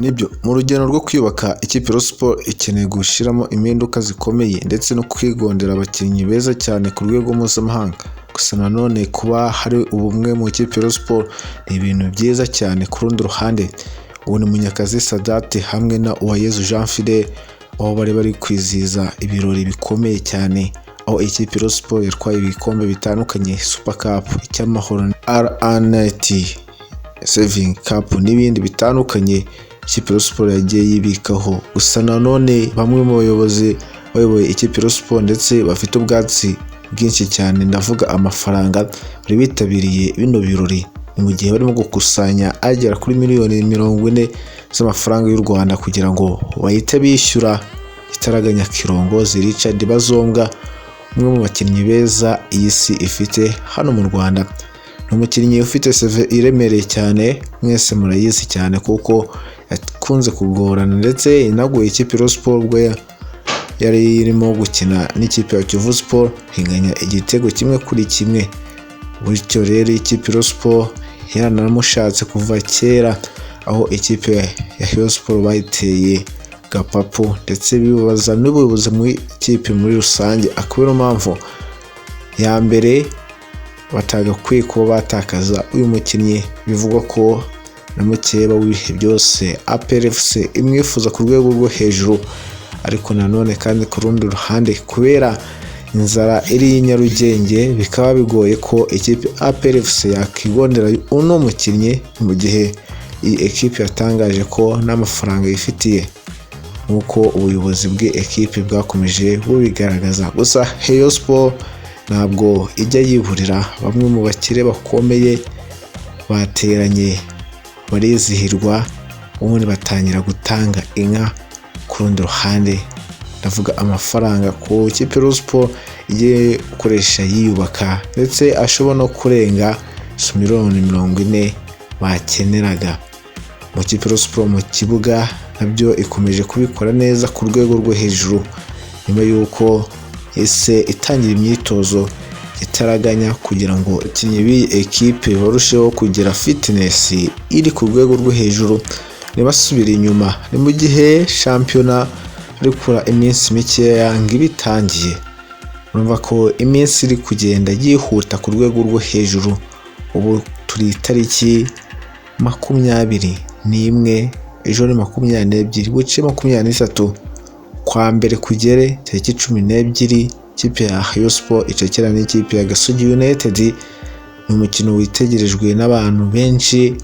Nibyo, mu rugendo rwo kwiyubaka, ikipe ya Rayon Sports ikeneye gushyiramo impinduka zikomeye ndetse no kwigondera abakinnyi beza cyane ku rwego mpuzamahanga. Gusa nanone kuba hari ubumwe mu ikipe ya Rayon Sports ni ibintu byiza cyane. Ku rundi ruhande, ubu ni Munyakazi Sadate hamwe na Uwayezu Jean Fidele, aho bari bari kwizihiza ibirori bikomeye cyane, aho ikipe ya Rayon Sports yatwaye ibikombe bitandukanye: Super Cup, icy'amahoro, RNT Saving Cup n'ibindi bitandukanye ikipe ya Rayon Sports yagiye yibikaho. Gusa nanone bamwe mu bayobozi bayoboye ikipe ya Rayon Sports ndetse bafite ubwatsi bwinshi cyane, ndavuga amafaranga, bari bitabiriye bino birori. Ni mu gihe barimo gukusanya agera kuri miliyoni 40 z'amafaranga y'u Rwanda kugira ngo bahite bishyura igitaraganya Kirongozi Richard Bazombwa, umwe mu bakinnyi beza iyi si ifite hano mu Rwanda. Ni umukinnyi ufite CV iremereye cyane, mwese murayizi cyane, kuko yakunze kugorana ndetse inaguye ikipe ya Rayon Sports ubwo yari irimo gukina n'ikipe ya Kiyovu Sports, inganya igitego 1-1. Bityo rero ikipe ya Rayon Sports yaranamushatse kuva kera, aho ikipe ya Rayon Sports bayiteye gapapu ndetse bibabaza n'ubuyobozi mu ikipe muri rusange, akaba ariyo mpamvu ya mbere batagakwiye kuba batakaza uyu mukinnyi. Bivugwa ko na mukeba w'ibihe byose APR FC imwifuza ku rwego rwo hejuru, ariko nanone kandi ku rundi ruhande, kubera inzara iri i Nyarugenge, bikaba bigoye ko ikipe APR FC yakigondera uno mukinnyi, mu gihe iyi ekipe yatangaje ko n'amafaranga yifitiye, nk'uko ubuyobozi bw'ekipe bwakomeje bubigaragaza. Gusa Rayon Sports ntabwo ijya yiburira, bamwe mu bakire bakomeye bateranye barizihirwa, ubundi batangira gutanga inka. Ku rundi ruhande, ndavuga amafaranga ku ikipe Rayon Sports igiye gukoresha yiyubaka, ndetse ashobora no kurenga miliyoni 40 bakeneraga. Mu kipe Rayon Sports mu kibuga nabyo ikomeje kubikora neza ku rwego rwo hejuru, nyuma y'uko ese itangira imyitozo itaraganya kugira ngo abakinnyi b'iyi ekipe barusheho kugira fitness iri ku rwego rwo hejuru, ntibasubire inyuma. Ni mu gihe shampiyona arikura iminsi mikeya ngo ibe itangiye. Urumva ko iminsi iri kugenda yihuta ku rwego rwo hejuru. Ubu turi itariki 21, ejo ni 22, buce 23, kwa mbere kugere tariki 12, ikipe ya Rayon Sports icakirana n'ikipe ya Gasogi United. Ni umukino witegerejwe n'abantu benshi,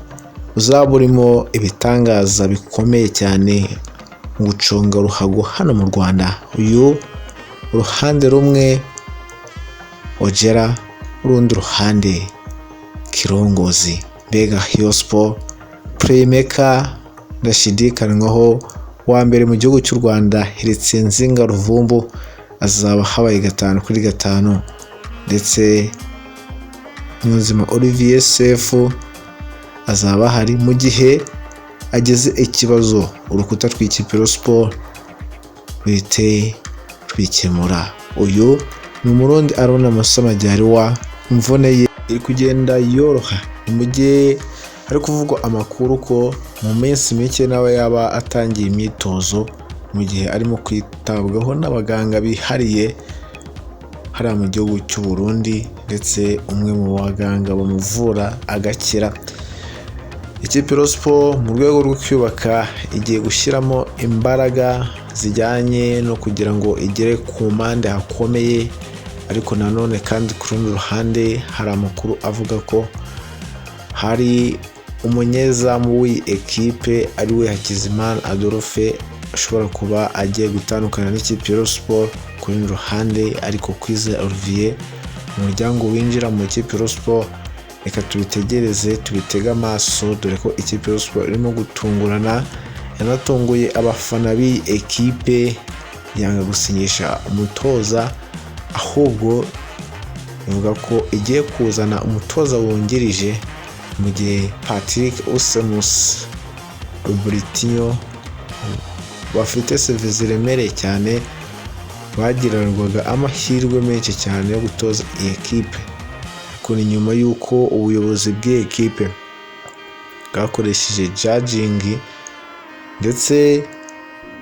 uzaba urimo ibitangaza bikomeye cyane mu guconga ruhago hano mu Rwanda. Uyu uruhande rumwe Ojera, urundi ruhande Kirongozi. Mbega Rayon Sports, playmaker ndashidikanywaho wa mbere mu gihugu cy'u Rwanda Heritier Nzinga Ruvumbu, azaba habaye 5 kuri 5, ndetse Niyonzima Olivier Sefu azaba ahari mu gihe ageze ikibazo, urukuta rw'ikipe Rayon Sports ruhite rwikemura. Uyu ni Umurundi Aruna Musa Majyariwa, imvune ye iri kugenda yoroha, ni mu gihe hari kuvugwa amakuru ko mu minsi mike nawe yaba atangiye imyitozo, mu gihe arimo kwitabwaho n'abaganga bihariye hariya mu gihugu cy'u Burundi, ndetse umwe mu baganga bamuvura agakira. Ikipe Rayon Sports mu rwego rwo kwiyubaka igiye gushyiramo imbaraga zijyanye no kugira ngo igere ku mpande hakomeye, ariko nanone kandi ku rundi ruhande hari amakuru avuga ko hari umunyezamu w'iyi ekipe, ari we Hakizimana Adolphe, ashobora kuba agiye gutandukana n'ikipe ya Rayon Sports. Ku rundi ruhande ariko, Kwizera Olivier, umuryango winjira mu ikipe ya Rayon Sports, reka tubitegereze, tubitege amaso, dore ko ikipe ya Rayon Sports irimo gutungurana. Yanatunguye abafana b'iyi ekipe, yanga gusinyisha umutoza, ahubwo ivuga ko igiye kuzana umutoza wungirije, mu gihe Patrick Usemus, Robertinho bafite CV ziremereye cyane bagiranwaga amahirwe menshi cyane yo gutoza iyi ekipe. Ariko ni nyuma y'uko ubuyobozi bw'iyi ekipe bwakoresheje judging. Ndetse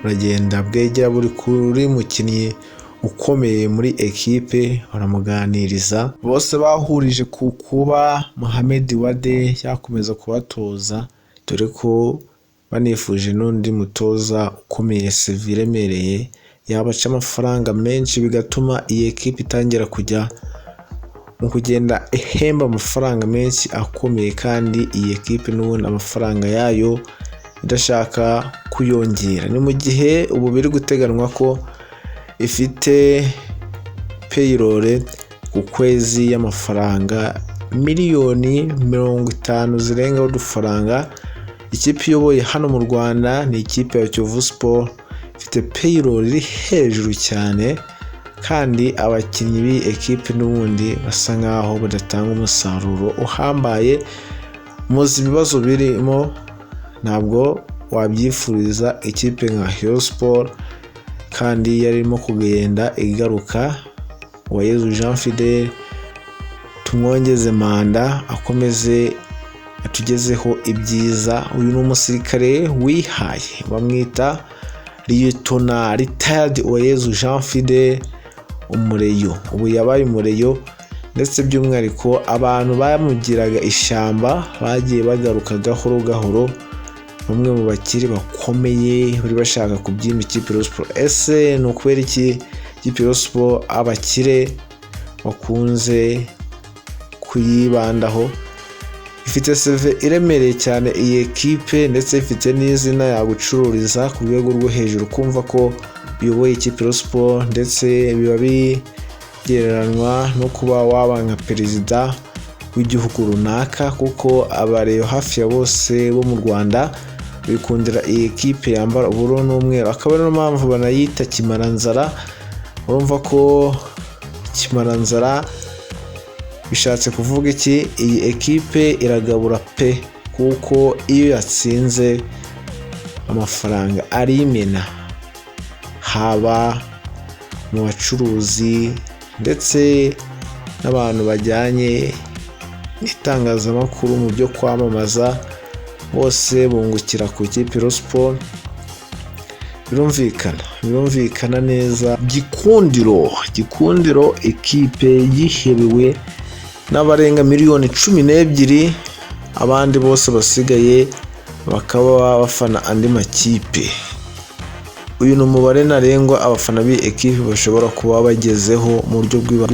buragenda bwegera buri kuri mukinnyi ukomeye muri ekipe, baramuganiriza. Bose bahurije ku kuba Mohamed Wade yakomeza kubatoza, dore ko banifuje n'undi mutoza ukomeye, CV iremereye, yabaca amafaranga menshi, bigatuma iyi ekipe itangira kujya mu kugenda ihemba amafaranga menshi akomeye, kandi iyi ekipe n'ubundi amafaranga yayo idashaka kuyongera. Ni mu gihe ubu biri guteganywa ko ifite payroll ku kwezi y'amafaranga miliyoni 50 zirengaho udufaranga. Ikipe iyoboye hano mu Rwanda ni ikipe ya Kiyovu Sport, ifite payroll iri hejuru cyane, kandi abakinnyi b'iyi ekipe n'ubundi basa nkaho badatanga umusaruro uhambaye. Muzi ibibazo birimo, ntabwo wabyifuriza ikipe nka Rayon Sport kandi yarimo kugenda igaruka. Uwayezu Jean Fidele tumwongeze manda, akomeze atugezeho ibyiza. Uyu ni umusirikare wihaye, bamwita Liyetona retired Uwayezu Jean Fidele, umureyo. Ubu yabaye umureyo, ndetse by'umwihariko abantu bamugiraga ishyamba bagiye bagaruka gahoro gahoro. Bamwe mu bakire bakomeye bari bashaka kubyimba ikipe Rayon Sport. Ese ni ukubera iki ikipe Rayon Sport abakire bakunze kuyibandaho? Ifite CV iremereye cyane iyi ekipe, ndetse ifite n'izina yagucururiza ku rwego rwo hejuru. Kumva ko uyoboye ikipe Rayon Sport, ndetse biba bigereranywa no kuba waba nka perezida w'igihugu runaka, kuko abareyo hafi ya bose bo mu Rwanda bikundira iyi ekipe yambara ubururu n'umweru, akaba ariyo mpamvu banayita Kimaranzara. Urumva ko Kimaranzara bishatse kuvuga iki? Iyi ekipe iragabura pe, kuko iyo yatsinze amafaranga arimena, haba mu bacuruzi ndetse n'abantu bajyanye n'itangazamakuru mu byo kwamamaza, bose bungukira ku ikipe Rayon Sport. Birumvikana, birumvikana neza. Gikundiro, Gikundiro, ekipe yihebewe n'abarenga miliyoni 12, abandi bose basigaye bakaba bafana andi makipe. Uyu ni umubare ntarengwa abafana b'iyi ekipe bashobora kuba bagezeho mu buryo bw'ibanga.